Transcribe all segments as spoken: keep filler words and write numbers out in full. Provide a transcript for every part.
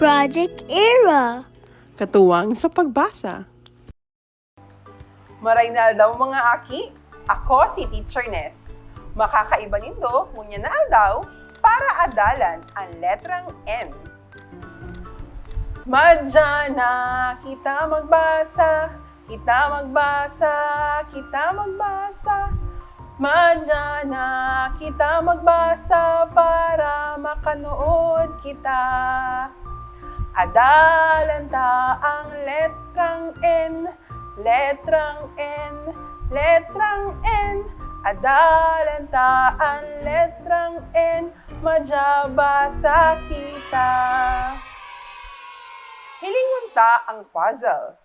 Project Era. Katuwang sa pagbasa. Maray na aldaw, mga aki. Ako si Teacher Ness. Makakaiba nindo ngunyan na aldaw para adalan an letrang N. Madya na kita magbasa, kita magbasa, kita magbasa. Madya na kita magbasa para makanood kita. Adalan ta ang letrang N, letrang N, letrang N. Adalan ta ang letrang N, madya basa kita. Hilingon ta ang puzzle.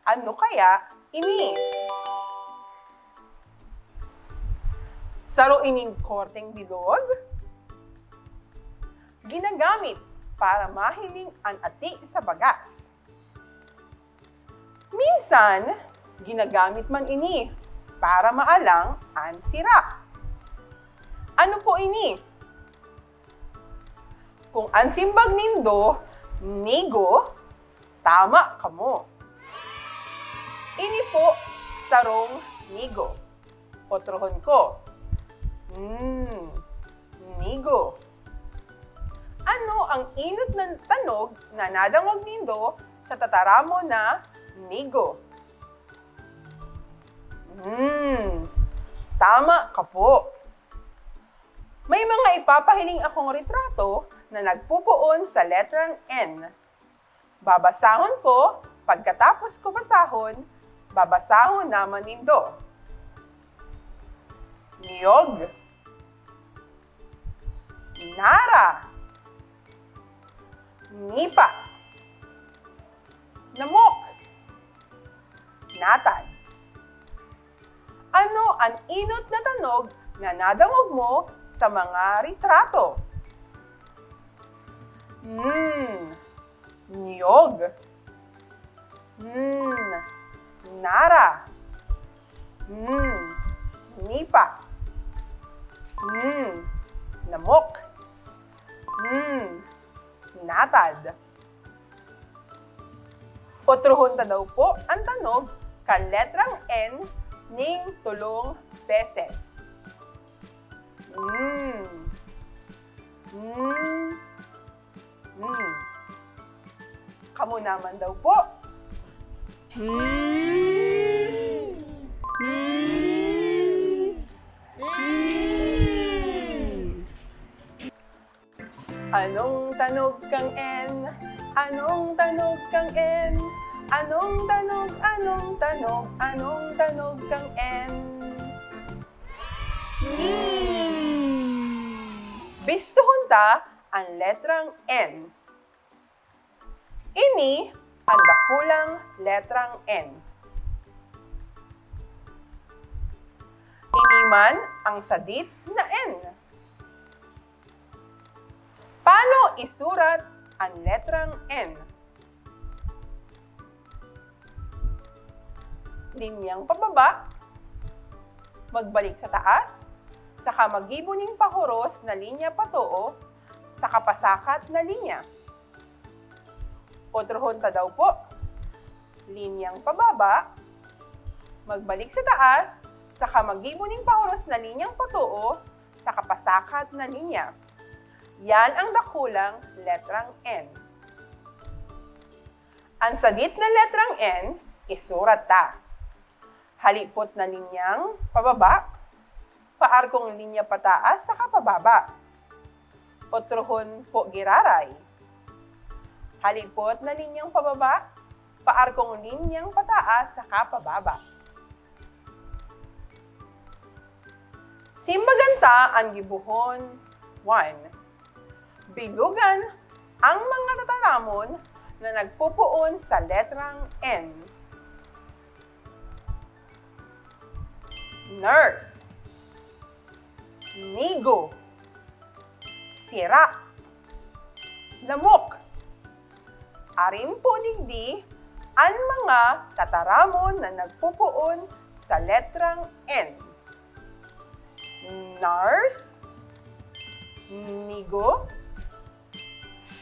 Ano kaya ini? Saro ining korteng bilog, ginagamit para mahiling an ati sa bagas. Minsan, ginagamit man ini para maalang an sira. Ano po ini? Kung an simbag nindo, nigo, tama kamo. Ini po, sarong nigo. Otrohon ko. Mm, nigo. Ano ang inot na tanog na nadangog nindo sa tataramon na nigo? Mm, tama ka po. May mga ipapahiling akong retrato na nagpupoon sa letrang N. Babasahon ko, pagkatapos ko basahon, babasahon naman nindo. Niyog. Nara. Nipa. Namok. Natad. Ano an inot na tanog na nadangog mo sa mga retrato? Mm, niyog. Mm, nara. Mm, nipa. Mm, namok. Mm, natad. Otrohon ta daw po an tanog kan letrang N ning tolong beses. Mm. Mm. Mm. Kamo naman daw po. Mm. Mm. Mm. Anong tanog kan N? Anong tanog kan N? Anong tanog, anong tanog, anong tanog kan N? Hmm. Bistohon ta an letrang N. Ini an dakulang letrang N. Ini man ang sadit na N. Paano isurat an letrang N? Linyang pababa, magbalik sa taas, saka maggibo nin pahuros na linya patoo, saka pasakat na linya. Otrohon ta daw po. Linyang pababa, magbalik sa taas, saka maggibo nin pahuros na linyang patoo, saka pasakat na linya. Yan ang dakulang letrang N. An sadit na letrang N, isurat ta. Halipot na linyang pababa, paarkong linya pataas saka pababa. Otrohon po giraray. Halipot na linyang pababa, paarkong linyang pataas saka pababa. Simbagan ta an gibohon one. Bilugan ang mga tataramon na nagpopoon sa letrang N. Nurse. Nigo. Sira. Lamok. Arin po digdi an mga tataramon na nagpopoon sa letrang N. Nurse, nigo,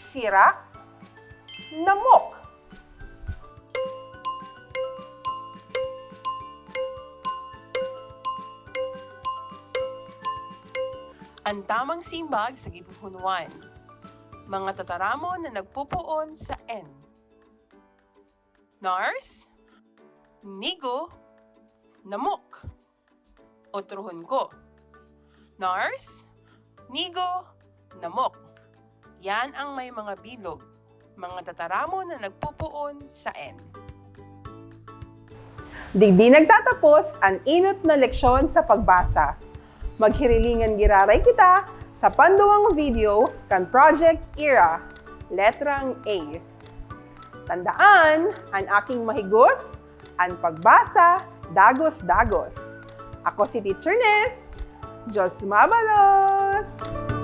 sira, Namok. An tamang simbag sa gibohon one. Mga tataramon na nagpopoon sa N. Nars, nigo, namok. Otrohon ko. Nars, nigo, namok. Yan ang may mga bilog. Mga tataramon na nagpopoon sa N. Digdi nagtatapos an enot na leksyon sa pagbasa. Maghirilingan giraray kita sa panduwang video kan Project Era, Letrang A. Tandaan, an aking mahigos, an pagbasa, dagos-dagos. Ako si Teacher Ness. Diyos mabalos!